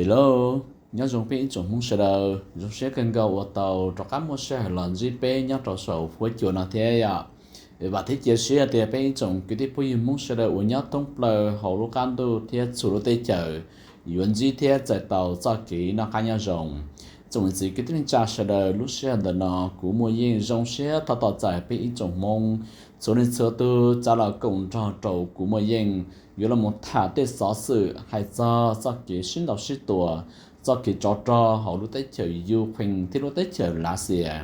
Hello, nyob zoo peb ib tsoom Hmoob sawv daws, zoo siab kawg nkaus uas tau rov qab muaj sij hawm los ntsib peb nyob rau saum huab cua no thiab yom. Vam thiab cia siab tias peb ib tsoom kwv tij phooj ywg Hmoob sawv daws uas nyob thoob plaws hauv lub qab ntuj thiab txhua lub teb chaws yuav ntsib thiab txais tau txoj kev noj qab nyob zoo. Tsoom niam txiv kwv tij neej tsa sawv daws, lub sij hawm ntawm no kuv Muaj Yeej zoo siab thov tos txais peb ib tsoom Hmoob txhua leej txhua tug txav los koom nrog rau kuv Muaj Yeej yuav los mus tham tej xov xwm hais txog txoj kev sib ntaus sib tua, txoj kev tsov rog hauv lub teb chaws Ukraine thiab lub teb chaws Lav Xias.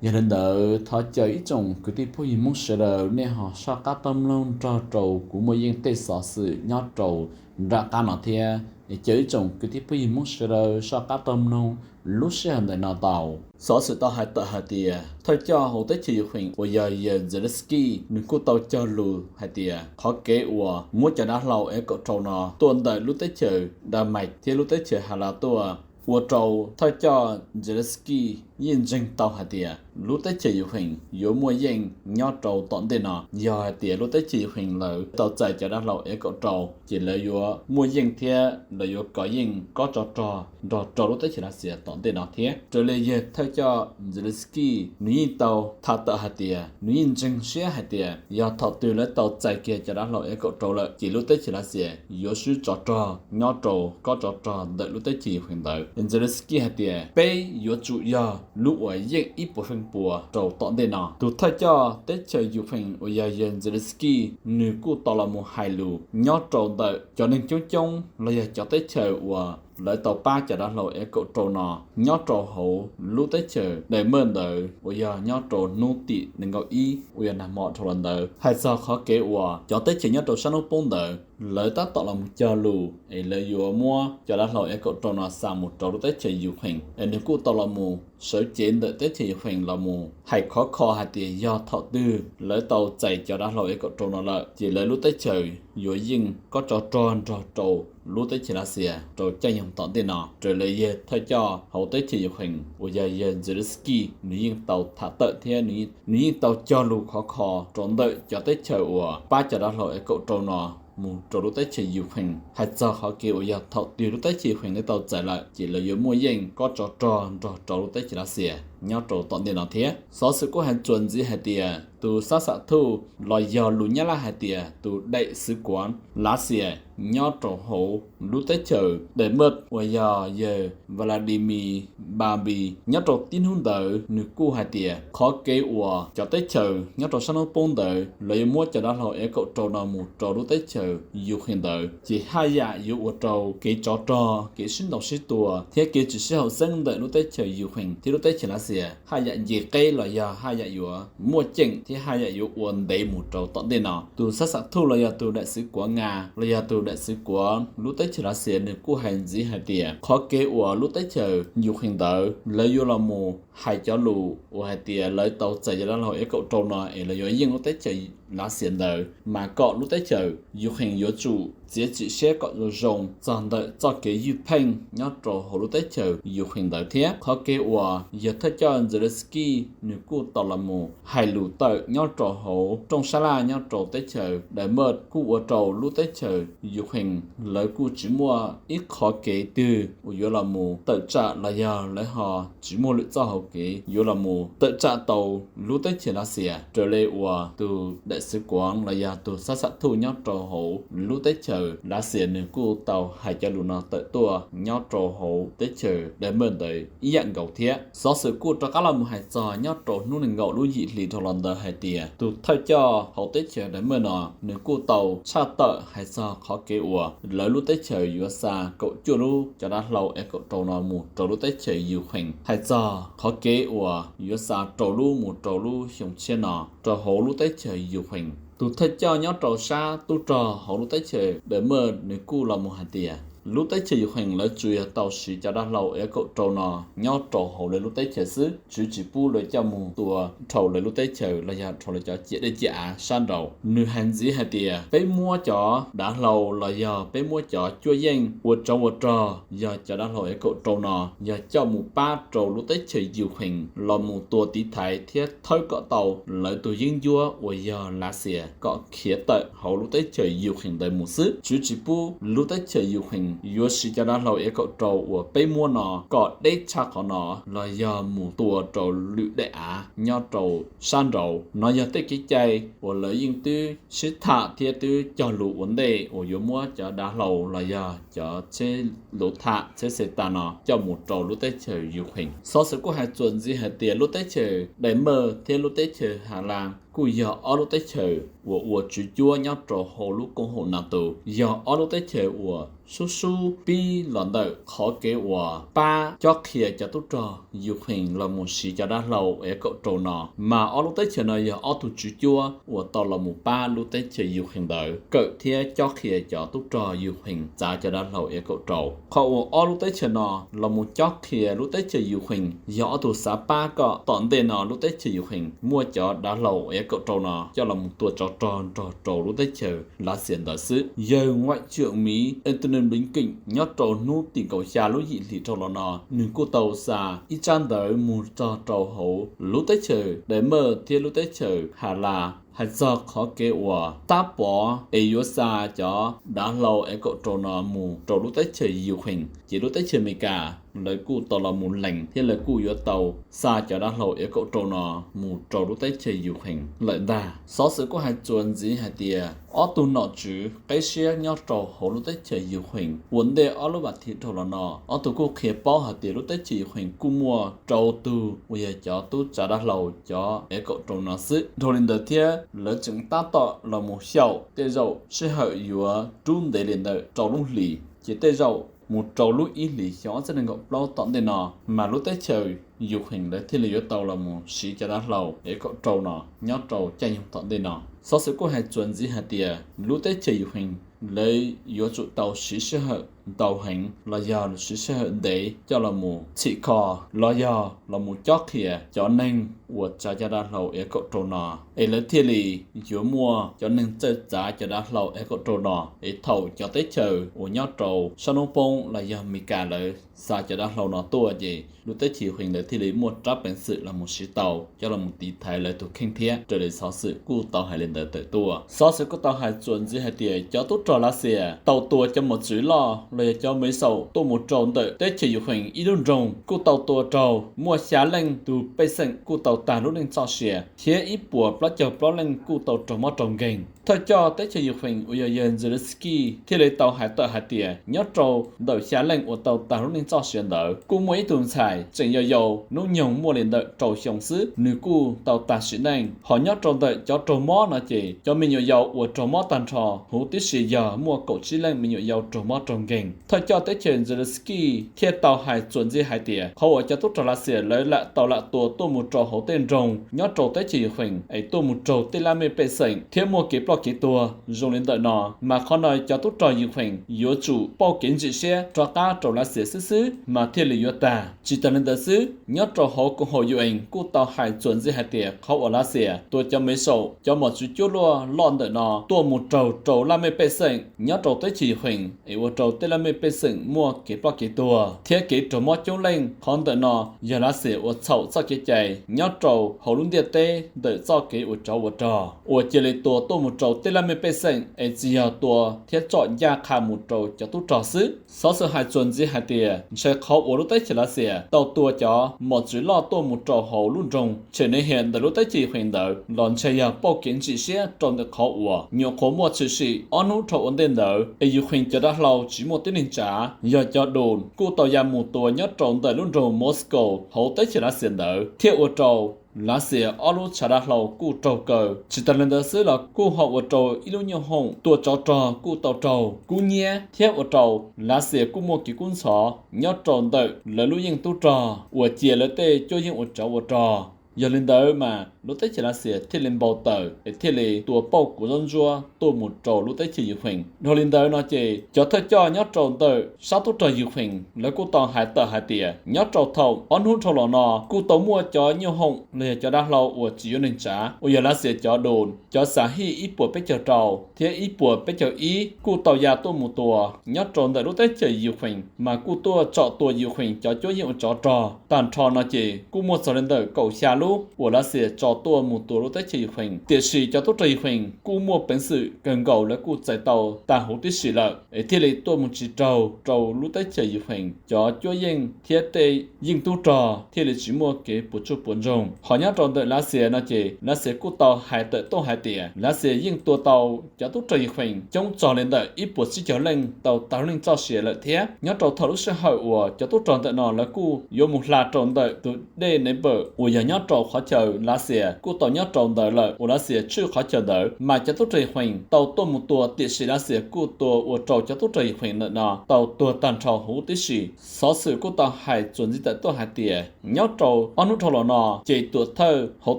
Yog li ntawd thov caw ib tsoom kwv tij phooj ywg Hmoob sawv daws nej ho soj qab tau mloog nrog rau kuv Muaj Yeej tej xov xwm nyob rau nram qab no thiab. Caw ib tsoom kwv tij phooj ywg Hmoob sawv daws soj qab tau mloog lub sij hawm ntawm no tau. Xov xwm tau hais tawm hais tias thawj coj hauv teb chaws Ukraine uas yog yawg Zelensky nws kuj tau cog lus hais tias qhov kev uas muab cov dav hlau F kaum rau no tua ntawm lub teb chaws Denmark thiab lub teb chaws Havla tuaj, ua rau thawj coj Zelensky yeej ntseeg tau hais tias lub teb chaws Ukraine yuav muaj yeej nyob rau tom ntej no. Yog hais tias lub teb chaws Ukraine lawv tau txais cov dav hlau F kaum rau ces lawv yuav muaj yeej thiab lawv yuav kov yeej kob tsov rog nrog rau lub teb chaws Lav Xias tom ntej no thiab. Raws li yawg thawj coj Zelensky nws yeej tau tham tawm hais tias nws yeej ntseeg siab hais tias yog thaum twg lawv tau txais kiag cov dav hlau F kaum rau lawm ces lub teb chaws Lav Xias yuav swb tsov rog nyob rau kob tsov rog ntawm lub teb chaws Ukraine ntawd. Zelensky hais tias peb yuav tsum yog lub uas yeej ib puas feej pua rau tom ntej no. Tus thawj coj teb chaws Ukraine uas yog yawg Zelensky nws kuj tau los mus hais lus nyob rau ntawm cov neeg coob coob los yog cov teb chaws uas lawv tau pab cov dav hlau F kaum rau no nyob rau hauv lub teb chaws Denmark ntawd uas yog nyob rau hnub tim nees nkaum ib uas yog nag hmo dhau los ntawd, hais txog qhov kev uas cov teb chaws nyob rau sab hnub poob ntawd lawv tab tom los mus cog lus es lawv yuav muab cov dav hlau F kaum rau no xa mus rau lub teb chaws Ukraine. Es nws kuj tau los mus sawv cev ntawm teb chaws Ukraine los mus hais khov kho hais tias yog thaum twg lawv tau txais cov dav hlau F kaum rau no lawm ces lawv lub teb chaws yuav yeej kob tsov rog nrog rau lub teb chaws Lav Xias rau caij nyoog tom ntej no. Raws li yawg thawj coj hauv teb chaws Ukraine uas yog yawg Zelensky nws yeej tau tham tawm thiab nws yeej tau cog lus khov kho rau ntawm cov teb chaws uas pab cov dav hlau F kaum rau no mus rau lub teb chaws Ukraine, hais txog qhov kev uas yog thaum twg lub teb chaws Ukraine lawv tau txais lawm ces lawv yuav muaj yeej kob tsov rog nrog rau lub teb chaws Lav Xias nyob rau tom ntej no thiab. Xov xwm kuj hais txuas ntxiv hais tias tus xab xam thuj los yog lus Nyab Laj hais tias tus daim xwv kuav Lav Xias nyob rau hauv lub teb chaws Denmark uas yog yawg Vladimir Babi nyob rau tib hnub ntawd nws kuj hais tias qhov kev uas cov teb chaws nyob rau sab hnub poob ntawd lawv yuav muab cov dav hlau F kaum rau no mus rau lub teb chaws Ukraine ntawd ces haj yam yuav ua rau kev tsov rog, kev sib ntaus sib tua thiab kev tsis sib haum xeeb ntawm lub teb chaws Ukraine thiab lub teb chaws Lav Xias haj yam nce qeb los yog haj yam yuav muaj ceem thiab haj yam yuav ua ntev mus rau tom ntej no. Tus xab xam thuj los yog tus daim xwv kuav Nga los yog tus daim xwv kuav lub teb chaws Lav Xias nws kuj hais ntxiv hais tias qhov kev uas lub teb chaws Ukraine ntawd lawv yuav los mus hais cov lus uas hais tias lawv tau txais cov dav hlau F kaum rau no es lawv yuav yeej lub teb chaws Lav Xias ntawd mas kom lub teb chaws Ukraine yuav tsum txiav txim siab kom zoo zoo txog ntawm txoj kev ywj pheej nyob rau hauv lub teb chaws Ukraine ntawd thiab. Qhov kev uas yawg thawj coj Zelensky nws kuj tau los mus hais lus tawm nyob rau hauv rooj sab laj nyob rau teb chaws Denmark kuj ua rau lub teb chaws Ukraine lawv kuj tsis muaj ib qhov kev twg uas yuav los mus tawm tsam los yog lawv ho tsis muaj lwm txoj hauv kev yuav los mus tawm tsam tau lub teb chaws Lav Xias raws li uas tus daim xwv kuav los yog tus xab xam thuj nyob rau hauv lub teb chaws Lav Xias nws kuj tau hais cov lus no tawm tuaj nyob rau hauv teb chaws Denmark ntawd ib yam nkaus thiab. Xov xwm kuj rov qab los mus hais txog nyob rau hnub nees nkaum lub yim hli dhau los ntawd hais tias tus thawj coj hauv teb chaws Denmark no nws kuj tau tshaj tawm hais txog qhov kev uas lawv lub teb chaws yuav xa kaum cuaj lub cov dav hlau F kaum rau no mus rau lub teb chaws Ukraine, hais txog qhov kev uas yuav xa rau lub mus rau lub xyoo tshiab no rau hauv lub teb chaws Ukraine. Tus thawj coj nyob rau sab tub rog hauv lub teb chaws Denmark nws kuj los mus hais tias lub teb chaws Ukraine lawv tsuas yog tau siv cov dav hlau F kaum rau no nyob rau hauv lawv lub teb chaws xwb, tsuas tsis pub lawv coj mus tua dhau lawv lub teb chaws los yog dhau lawv cov ciam dej ciam av sab nraud. Nws hais ntxiv hais tias peb muab cov dav hlau los yog peb muab cov cuaj yeej ua tsov ua rog yog cov dav hlau F kaum rau no yog coj mus pab rau lub teb chaws Ukraine los mus tua tiv thaiv thiab thawb kom tau lawv tus yeeb ncuab uas yog Lav Xias kom khiav tawm hauv lub teb chaws Ukraine ntawd mus xwb, tsuas tsis pub lub teb chaws Ukraine yuav siv cov dav hlau F kaum rau uas peb muab no kom deb tshaj qhov no los yog mus tua rau lwm daim av nyob rau sab nraud. No yog tej kev cai uas lawv yeej twb sib tham thiab twb cog lus ua ntej uas yuav muab cov dav hlau los yog cov tsheb luv tham tsheb xe tas no coj mus rau lub teb chaws Ukraine. Xov xwm kuj hais txuas ntxiv hais tias lub teb chaws Dais Mawj thiab lub teb chaws Has Las kuj yog ob lub teb chaws uas ua tswv cuab nyob rau hauv lub koom haum NATO, yog ob lub teb chaws uas sub sub pib los ntawm qhov kev uas pab cob qhia cov tub rog Ukraine los mus siv cov dav hlau F kaum rau no, mas ob lub teb chaws no yog ob tug tswv cuab uas tau los mus pab lub teb chaws Ukraine ntawd kawm thiab cob qhia cov tub rog Ukraine txav cov dav hlau F kaum rau. Qhov uas ob lub teb chaws no los mus cob qhia lub teb chaws Ukraine yog ob tug xav pab kom tom ntej no lub teb chaws Ukraine muaj cov dav hlau F kaum rau no coj los mus tua tsov rog nrog rau lub teb chaws Lav Xias ntawd xwb. Yawg Ngoại trưởng Mỹ Antony Blinken nyob rau hnub tim kaum xya lub yim hlis dhau los no, nws kuj tau xa ib tsab ntawv mus txog rau hauv lub teb chaws Dais Mawj thiab lub teb chaws Has Las hais txog qhov kev uas tab pov es yuav xa cov dav hlau F kaum rau no mus rau lub teb chaws Ukraine, ces lub teb chaws Amelikas lawv kuj tau los mus lees thiab lawv kuj yuav tau xa cov dav hlau F kaum rau no mus rau lub teb chaws Ukraine lawm ntag. Xov xwm kuj hais txuas ntxiv hais tias ob tug nom tswv qeb siab nyob rau hauv lub teb chaws Ukraine ua ntej ob lub vas thiv dhau los no, ob tug kuj qhia paub hais tias lub teb chaws Ukraine kuj muaj rau tug uas yog cov tub tsav dav hlau cov F kaum rau no xwb. Dhau li ntawd thiab lawv tseem tab tom los mus xyaum tej zaum sij hawm yuav rub ntev li ntawm rau lub hlis, ces tej zaum mus rau lub ib hlis xyoo ob txhiab nees nkaum plaub tom ntej no, mas lub teb chaws Ukraine lawv thiaj li yuav tau los mus siv cov dav hlau F kaum rau no nyob rau caij nyoog tom ntej no. Xov xwm kuj hais txuas ntxiv hais tias lub teb chaws Ukraine lawv yuav tsum tau siv sij hawm ntau heev los yog siv sij hawm ntev coj los mus txhim kho los yog los mus cob qhia cov neeg uas tsav cov dav hlau F kaum rau no, es lawv thiaj li yuav muaj cov neeg txawj txav cov dav hlau F kaum rau no, es thaum cov teb chaws uas nyob rau sab hnub poob los yog Amelikas lawv xa cov dav hlau no tuaj ces lub teb chaws Ukraine lawv thiaj li muaj rab peev xwm los mus siv tau coj los mus tiv thaiv lawv tus kheej thiab. Raws li xov xwm kuj tau hais li ntawd tawm tuaj. Xov xwm kuj tau hais txuas ntxiv hais tias cov tub rog Lav Xias tau tua cov mos txwv loj los yog cov missile tuaj mus rau ntawm teb chaws Ukraine ib lub nroog kuj tau tua raug muaj xya leej tus pej xeem kuj tau tag lub neej txoj sia thiab ib puas plaub caug plaub leej kuj tau raug mob raug nkeeg. Thawj coj teb chaws Ukraine uas yog yawg Zelensky thiaj li tau hais tawm hais tias nyob rau ntawm xya leej uas tau tag lub neej txoj sia ntawd kuj muaj ib tug ntxhais tseem yau yau hnub nyoog muaj li ntawm rau xyoo xwb, nws kuj tau tag sim neej. Ho nyob rau ntawm cov raug mob no ces cov me nyuam yaus uas raug mob tag nrho huv tib si yog muaj kaum tsib leej me nyuam yaus raug mob raug nkeeg. Thawj coj teb chaws Zelensky thiaj tau hais txuas ntxiv hais tias qhov uas cov tub rog Lav Xias lawv lam tau lam tua tuaj mus rau hauv tej nroog nyob rau teb chaws Ukraine es tuaj mus raug tej laj mej pej xeem thiab muaj kev ploj kev tuag zoo li ntawm no, mas qhov no cov tub rog Ukraine yuav tsum pauj kev ntsim siab rov qab rau Lav Xias xwb xwb mas thiaj li yuav tag. Tsis tas li ntawd xwb, nyob rau hauv koom haum U N kuj tau hais txuas ntxiv hais tias qhov uas Lav Xias tua cov missile, cov mos txwv cuab luaj loj ntawm no tuaj mus raug rau laj mej pej xeem nyob rau teb chaws Ukraine es ua rau tej laj mej pej xeem muaj kev ploj kev tuag thiab kev raug mob coob leej. Qhov ntawm no yog Lav Xias ua txhaum txoj kev cai nyob rau hauv lub ntiaj teb ntawm txoj kev ua tsov ua rog uas cia li tua tuaj mus rau tej laj mej pej xeem es tsis yog tua thiab tsom ncaj qha mus rau cov tub rog xwb. Xov xwm hais txuas ntxiv hais tias ntshai qhov uas lub teb chaws Lav Xias tau tua cov mos txwv loj tuaj mus rau hauv lub nroog Chernihiv ntawm lub teb chaws Ukraine ntawd los ntshai yog pauj kev ntsim siab rau ntawm qhov uas nyuam qhuav muaj tshwm sim ob hnub dhau ua ntej ntawd es Ukraine cov dav hlau tsis muaj tib neeg tsav yog cov drone kuj tau ya mus tua nyob rau ntawm lub nroog Moscow hauv teb chaws Lav Xias ntawd thiaj ua rau Lav Xias ob lub tshav dav hlau kuj raug kaw. Tsis tas li ntawd xwb los kuj ho ua rau ib lub nyuj hoom tua tsov rog kuj tau raug kub nyiab thiab ua rau Lav Xias kuj muaj kev kub ntxhov nyob rau ntawm lawv lub yeej tub rog uas cia lawv tej cuab yeej ua tsov ua rog. Yog li ntawd mas lub teb chaws Lav Xias thiaj li npau taws es thiaj li tua pauj kuv zaub ntsuab tuaj mus rau lub teb chaws Ukraine. Dhau li ntawd no ces cov thawj coj nyob rau ntawm sab tub rog Ukraine lawv kuj tau hais tawm hais tias nyob rau thaum ob hnub dhau los no kuj tau muaj cov nyuj hoom los yog cov dav hlau uas tsis yuav neeg tsav uas yog Lav Xias cov drone, cov xav hij ib puas peb caug rau thiab ib puas peb caug ib kuj tau ya tuaj mus tua nyob rau ntawm lub teb chaws Ukraine, mas kuj tuaj tsom tua Ukraine cov cuab yeej ua tsov rog tag nrho no ces kuj muaj txog li ntawm kaum xya lub. tub uas Lav Xias tso tuaj mus tua lub teb chaws Ukraine. Tiam sis cov tub rog Ukraine kuj muaj peev xwm kawg nkaus, lawv kuj txais tau tag huv tib si lawm es thiaj li tuaj mus tsis raug rau lub teb chaws Ukraine cov cuab yeej thiab tej yeej tub rog thiaj li tsis muaj kev puas tsuaj puas ntsoog. Ho nyob rau ntawm Lav Xias no ces Lav Xias kuj tau hais tawm tuaj hais tias Lav Xias yeej tua tau cov tub rog Ukraine coob txog li ntawm ib puas tsib caug leej tau tag leej txoj sia lawm thiab. Nyob rau thaum lub sij hawm uas cov tub rog ntawm no lawv kuj yuav mus hla rau ntawm tus dej Dnepr uas yog nyob rau qhov chaw Lav Xias kuj tau nyob rau ntawd lawm, uas Lav Xias tswj qhov chaw ntawd, mas cov tub rog Ukraine tau tuaj mus tua, tiam sis Lav Xias kuj tua ua rau cov tub rog Ukraine ntawm no tau tuag tag nrho huv tib si. Xov xwm kuj tau hais txuas ntxiv tawm tuaj hais tias nyob rau ob hnub dhau los no ces tuam thawj hauv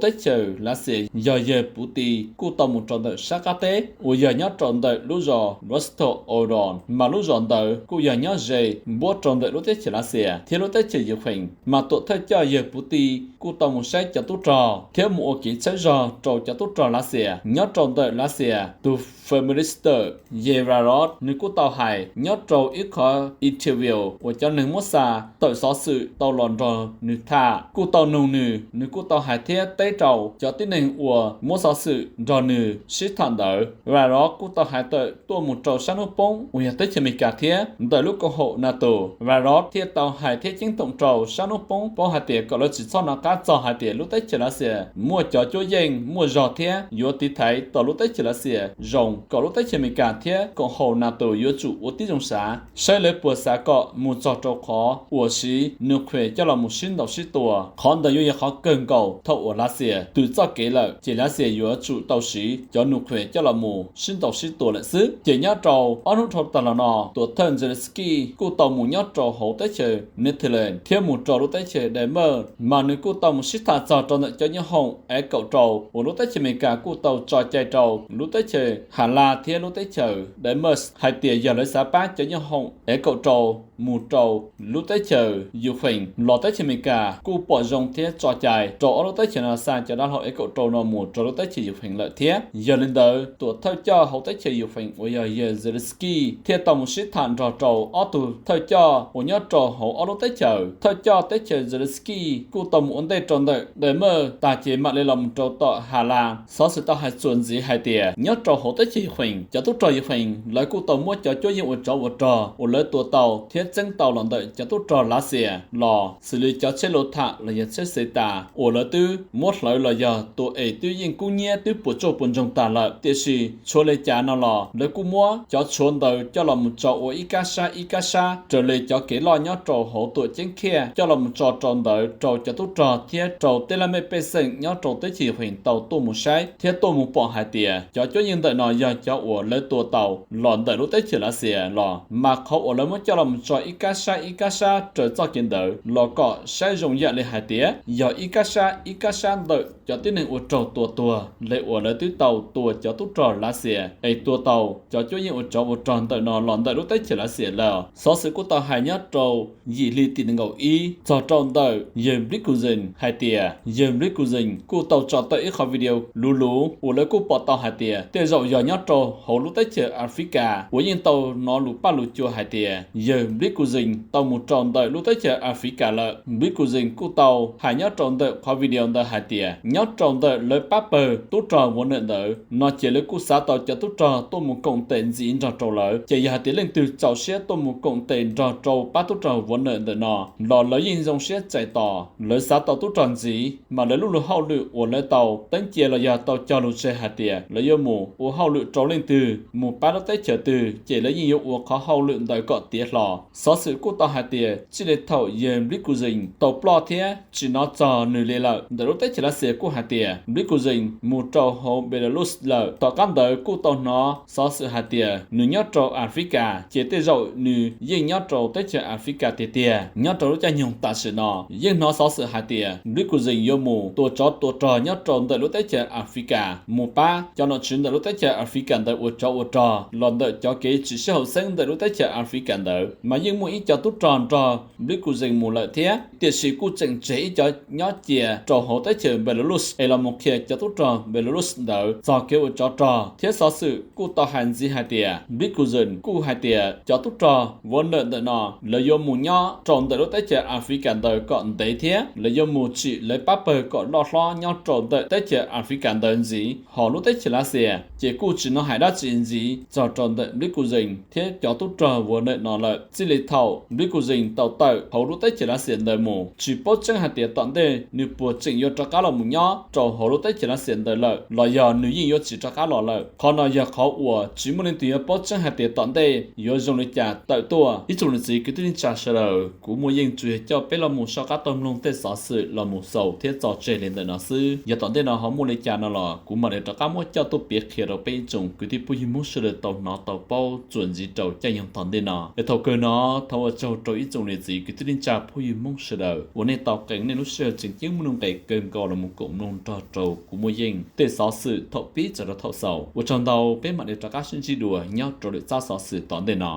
teb chaws Lav Xias yog yawg Puv Tis kuj tau mus rau ntawm sab qab teb uas yog nyob rau ntawm lub zos Rostov-on-Don, mas lub zos ntawd kuj yog nyob ze npuab rau ntawm lub teb chaws Lav Xias thiab lub teb chaws Ukraine. Mas tuam thawj coj yawg Puv Tis kuj tau mus saib cov tub rog thiab mus ua kev txhawb zog rau cov tub rog Lav Xias nyob rau ntawm Lav Xias. Tus Prime Minister Yav Lavrov nws kuj tau hais nyob rau ib qhov interview uas cov neeg muab xa tawm xov xwm tau los nrog nws tham, kuj tau nug nws, nws kuj tau hais thiab teb rau cov tib neeg uas muab xov xwm nrog nws sib tham ntawd. Lavrov kuj tau hais tawm tuaj mus rau sab hnub poob uas yog teb chaws Amelikas thiab ntawm lub koom haum NATO. Lavrov thiaj tau hais thiab ceeb toom rau sab hnub poob paub hais tias kom lawv tsis txhob nov qab txog hais tias lub teb chaws Lav Xias muaj cov cuab yeej muaj zog thiab yuav tiv thaiv tau lub teb chaws Lav Xias zoo, kom lub teb chaws Amelikas thiab koom haum NATO yuav tsum ua tib zoo xav saib lawv puas xav kom mus txog rau qhov uas siv nuclear coj los mus sib ntaus sib tua. Qhov ntawd yuav yog qhov kawg nkaus thaum uas Lav Xias twb txoj kev lawm ces Lav Xias yuav tsum tau siv cov nuclear coj los mus sib ntaus sib tua lawm xwb. Ces nyob rau ob hnub dhau tag los no tuam thawj Zelensky kuj tau mus nyob rau hauv teb chaws Netherlands thiab mus rau lub teb chaws Denmark, mas nws kuj tau mus sib tham txog rau ntawm cov nyoob hoom F kaum rau uas lub teb chaws Amelikas kuj tau tso cai rau lub teb chaws Has Las thiab lub teb chaws Denmark hais tias yog lawv xav pab cov nyoob hoom F kaum rau mus rau lub teb chaws Ukraine los teb chaws Amelikas kuj pom zoo thiab tso cai rau ob lub teb chaws no xa cov dav hlau F kaum rau no mus rau lub teb chaws Ukraine lawm thiab. Yog li ntawd tuam thawj coj hauv teb chaws Ukraine uas yog yawg Zelensky thiaj tau mus sib tham nrog rau ob tug thawj coj uas nyob rau hauv ob lub teb chaws. Thawj coj teb chaws Zelensky kuj tau mus ua ntej rau ntawm Denmark tag ces mam li los mus rau tom Has Las. Xov xwm tau hais txuas ntxiv hais tias nyob rau hauv teb chaws Ukraine cov tub rog Ukraine lawv kuj tau muab cov cuab yeej ua tsov ua rog uas lawv tua tau thiab txeeb tau los ntawm cov tub rog Lav Xias los xws li cov tsheb luv tham los yog tsheb xe tas uas lawv twb muab hlawv los yog tua es twb yeej kub hnyiab twb puas tsuaj puas ntsoog tag lawm, tiam sis tshuav li cas no los lawv kuj muab cov tshuav ntawd coj los mus tso ua ib kab sab ib kab sab raws li cov kev loj nyob rau hauv tuam ceeb Khiaj coj los mus tso rau ntawd rau cov tub rog thiab rau tej laj mej pej xeem nyob rau teb chaws Ukraine tau tuaj mus saib thiab tuaj mus pom hais tias cov cuab yeej ntawm no yog cov uas lawv tua tau los ntawm lub teb chaws Lav Xias los, mas qhov uas lawv muab coj los mus tso ib kab sab ib kab sab raws txoj kev ntawd los kom saib zoo yam li hais tias yog ib kab sab ib kab sab ntawm cov tib neeg ua raug tua tuag li uas lawv twb tau tua cov tub rog Lav Xias es tua tau cov cuab yeej ua tsov ua rog ntawm no los ntawm lub teb chaws Lav Xias lawm. Xov xwm kuj tau hais nyob rau yim hli tim nees nkaum ib txog rau ntawm yawg Prigozhin hais tias yawg Prigozhin kuj tau tso tawm ib qhov video luv luv uas lawv kuj pom tau hais tias tej zaum yog nyob rau hauv lub teb chaws Africa uas yeej tau hnov lus paj lus cua hais tias yawg Prigozhin tau mus rau ntawm lub teb chaws Africa lawm. Prigozhin kuj tau hais nyob rau ntawm qhov video ntawd hais tias nyob rau ntawm lawv pab pawg tub rog Wagner ntawd no ces lawv kuj xav tau cov tub rog tuaj mus koom tes ntxiv nrog rau lawv, ces yog hais tias leej twg txaus siab tuaj mus koom tes nrog rau pab tub rog Wagner ntawm no los lawv yeej zoo siab txais tos. Lawv xav tau tub rog ntxiv mas lawv lub lub hauj lwm uas lawv tau teeb cia los yog tau cog lus tseg hais tias lawv yuav mus ua hauj lwm rau leej twg mus pab lub teb chaws twg ces lawv yeej yuav ua qhov hauj lwm ntawd kom tiav hlo. Xov xwm kuj tau hais tias txij li thaum yawg Prigozhin tau ploj thiab tsis hnov txog nws li lawm ntawm lub teb chaws Lav Xias kuj hais tias Prigozhin mus rau hauv Belarus lawm. Tom qab ntawd kuj tau hnov xov xwm hais tias nws nyob rau Africa, ces tej zaum nws yeej nyob rau teb chaws Africa tiag tiag. Nyob rau lub caij nyoog tam sim no yeej hnov xov xwm hais tias Prigozhin yuav mus tua tsov tua rog nyob rau ntawm lub teb chaws Africa mus pab cov nom tswv ntawm lub teb chaws Africa ntawd ua tsov ua rog los ntawm cov kev tsis sib haum xeeb ntawm lub teb chaws Africa ntawd. Mas yeej muaj ib co tub rog nrog Prigozhin mus lawm thiab, tiam sis kuj tseem tseg ib co nyob cia rau hauv teb chaws Belarus es los mus qhia cov tub rog Belarus ntawd txog kev ua tsov rog. Thiab xov xwm kuj tau hais ntxiv hais tias Prigozhin kuj hais tias cov tub rog Wagner ntawm no lawv yuav mus nyob rau ntawm lub teb chaws Africa ntawd kom ntev thiab lawv yuav mus tsim lawv pab pawg kom loj hlob nyob rau ntawm teb chaws Africa ntawd ntxiv. Hos lub teb chaws Lav Xias ces kuj tsis hnov hais dab tsi ntxiv txog rau ntawm Nplib Kus Zees thiab cov tub rog Wagner no lawm. Txij li thaum Nplib Kus Zees tau tawm hauv lub teb chaws Lav Xias ntawd mus, tsis paub tseeb hais tias tom ntej nws puas tseem yuav rov qab los mus nyob rau hauv lub teb chaws Lav Xias ntawd lawm los yog nws yeej yuav tsis rov qab los lawm. Qhov no yog qhov uas tsis muaj leej twg yuav paub tseeb hais tias tom ntej yuav zoo li cas tawm tuaj. Ib tsoom niam txiv kwv tij neej tsa sawv daws, kuv Muaj Yeej tsuas yog coj peb los mus soj qab taug mloog tej xov xwm los mus xaus thiab txo tseg li ntawm no xwb. Yog tom ntej no ho muaj li cas no los kuv mam li rov qab muab coj tuaj piav qhia rau peb ib tsoom kwv tij phooj ywg Hmoob sawv daws tau hnov tau paub txuas ntxiv rau caij nyoog tom ntej no. Es thaum kawg no thov ua tsaug rau ib tsoom niam txiv kwv tij neej tsa phooj ywg Hmoob sawv daws uas nej tau qee nej lub sij hawm tseem ceeb muaj nuj nqis kawg nkaus los mus koom mloog nrog rau kuv Muaj Yeej tej xov xwm thaum pib txog rau thaum xaus. Ua tsaug ntau, peb mam li rov qab sib ntsib dua nyob rau lwm tsab xov xwm tom ntej no.